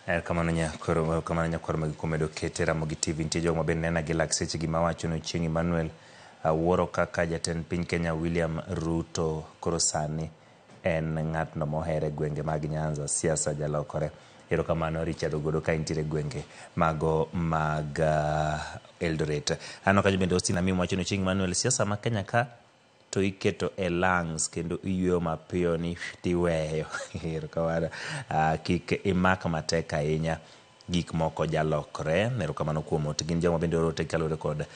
Erokamano nyakwar Magi kuom medo kete Ramogi TV. Nitie jogo ma bende nena gi lak seche gima wacho ni Ochieng' Emmanuel awuoro kaka jatend piny Kenya William Ruto koro sani en ng'atno mohere e gwenge mag Nyanza. Siasa jalokore. Erokamano Richard Ogodo ka intiere e gwenge mago mag Eldoret. Aneno kanyo bende Austin Amim wacho ni Ochieng' Emmanuel siasa ma Kenya ka to iketo e lungs kendo iyweyo mapiyo ni tiweyo. Erokamano. Kik imak matek ahinya gik moko jalokre. Erokamano kuom ote. Gin joma bende oro ote kaluwore kod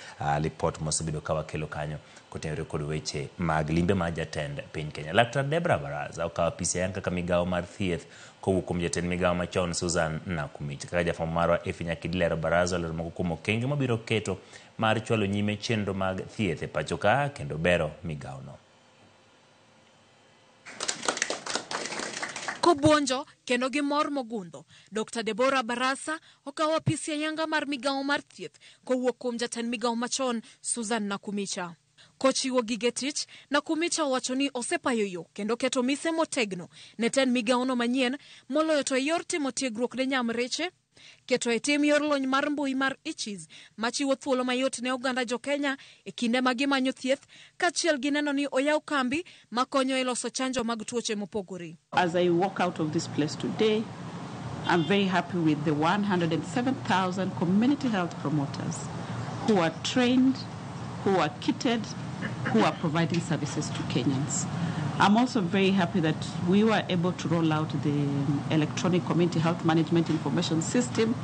lipot mosebedo ka wakelo kanyo kotenore kod weche mag limbe mar jatend piny Kenya. Laktar Debra Baraza okawo apisi ayanga kaka migawo mar thieth kowuok kuom jatend migawo machon Susan Nakumich. Kaka jafwambo marwa Effie Nyakidi lero, Baraza olero moko kuom okenge mabiro keto mar chwalo nyime chenro mag thieth e pacho ka kendo bero migawono. Kobuonjo kendo gi mor mogundho, Dr. Deborah Barasa okawo apisi ayanga mar migawo mar thieth kowuok kuom jatend migawo machon Susan Nakumicha. Kochiwo gige tich, Nakumicha owacho ni osepayo yo kendo keto mise motegno ne tend migawono manyien moloyo to e yor timo tiegruok ne nyamreche, keto e tim yor lony mar mbui mar eCHIS machiwo thuolo mayot ne oganda jo Kenya e kinde ma gimanyo thieth kaachiel gi neno ni oyaw kambi makonyo e loso chanjo mag tuoche mopogore. As I walk out of this place today, I'm very happy with the 107,000 community health promoters who are trained, who are kitted, who are providing services to Kenyans. I'm also very happy that we were able to roll out the electronic community health management information system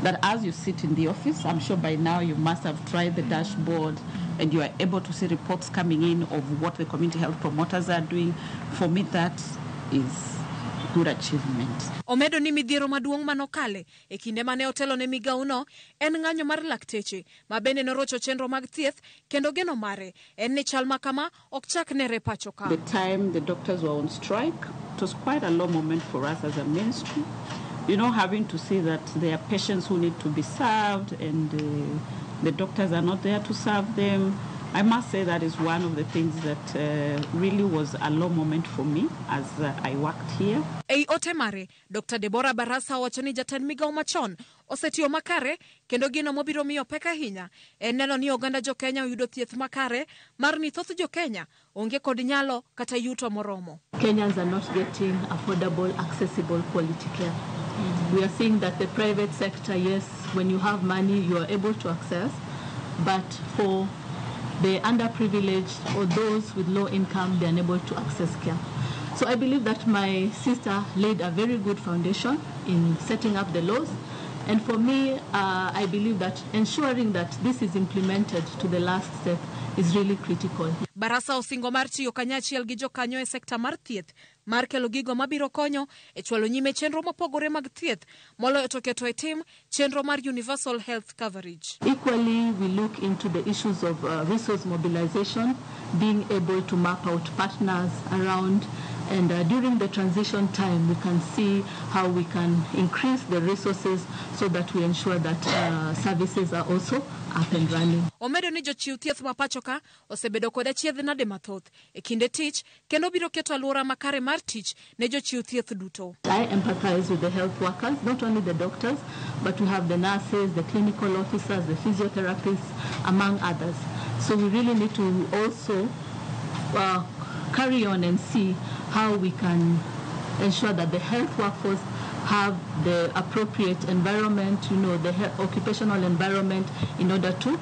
that as you sit in the office, I'm sure by now you must have tried the dashboard and you are able to see reports coming in of what the community health promoters are doing. For me, that is good achievement. Omedo ni midhiero maduong' manokale e kinde mane otelo ne migawono en ng'anyo mar lakteche ma bende norocho chenro mag thieth kendo geno mare en ni chal ma kama ok chak nere pacho ka. The time the doctors were on strike, it was quite a low moment for us as a ministry. Having to see that there are patients who need to be served and the doctors are not there to serve them. I must say that is one of the things that really was a low moment for me as I worked here. Ei ote mare, Dr. Deborah Barasa owacho ni jatend migawo machon osetiyo makare kendo gino mobiro miyo pek ahinya en neno ni oganda jo Kenya oyudo thieth makare mar ni thoth jo Kenya onge kod nyalo kata yuto moromo. Kenyans are not getting affordable, accessible quality care. We are seeing that the private sector, yes, when you have money, you are able to access, but for the underprivileged or those with low income, they are unable to access care. So I believe that my sister laid a very good foundation in setting up the laws. And for me, I believe that ensuring that this is implemented to the last step is really critical. Barasa osingo mar tiyo kanyachiel gi jokanyo e sekta mar thieth mar kelo gigo mabiro konyo e chwalo nyime chenro mopogore mag thieth moloyo to keto e tim chenro mar universal health coverage. Equally, we look into the issues of resource mobilization, being able to map out partners around, and during the transition time, we can see how we can increase the resources so that we ensure that services are also up and running. Omedo ni jochiw thieth ma pacho ka osebedo kod achiedh nade mathoth e kinde tich kendo biro keto alwora makare mar tich ne jochiw thieth duto. I empathize with the health workers, not only the doctors, but we have the nurses, the clinical officers, the physiotherapists, among others. So we really need to also carry on and see how we can ensure that the health workforce have the appropriate environment, the occupational environment in order to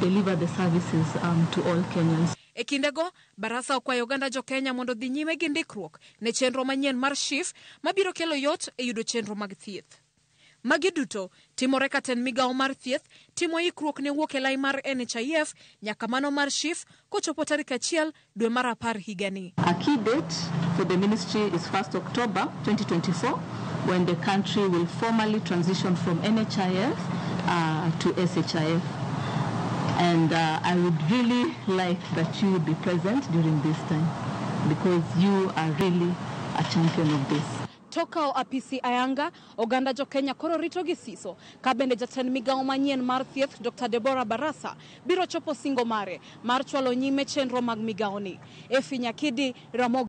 deliver the services to all Kenyans. E kindego, Barasa okwayo oganda jo Kenya mondo odhi nyime gi ndikruok ne chenro manyien mar SHIF mabiro kelo yot e yudo chenro mag thieth. Magi duto timore ka tend migawo mar thieth timo ikruok ne wuok e lai mar NHIF nyaka mano mar SHIF kochopo tarik 1 dwe mar 10 higani. A key date for the ministry is 1st October 2024, when the country will formally transition from NHIF to SHIF. And I would really like that you would be present during this time, because you are really a champion of this. Tok kawo apisi ayanga, oganda jo Kenya koro rito gi siso ka bende jatend migawo manyien mar thieth Dr. Deborah Barasa biro chopo singo mare mar chwalo nyime chenro mag migawoni. Effie Nyakidi, Ramogi.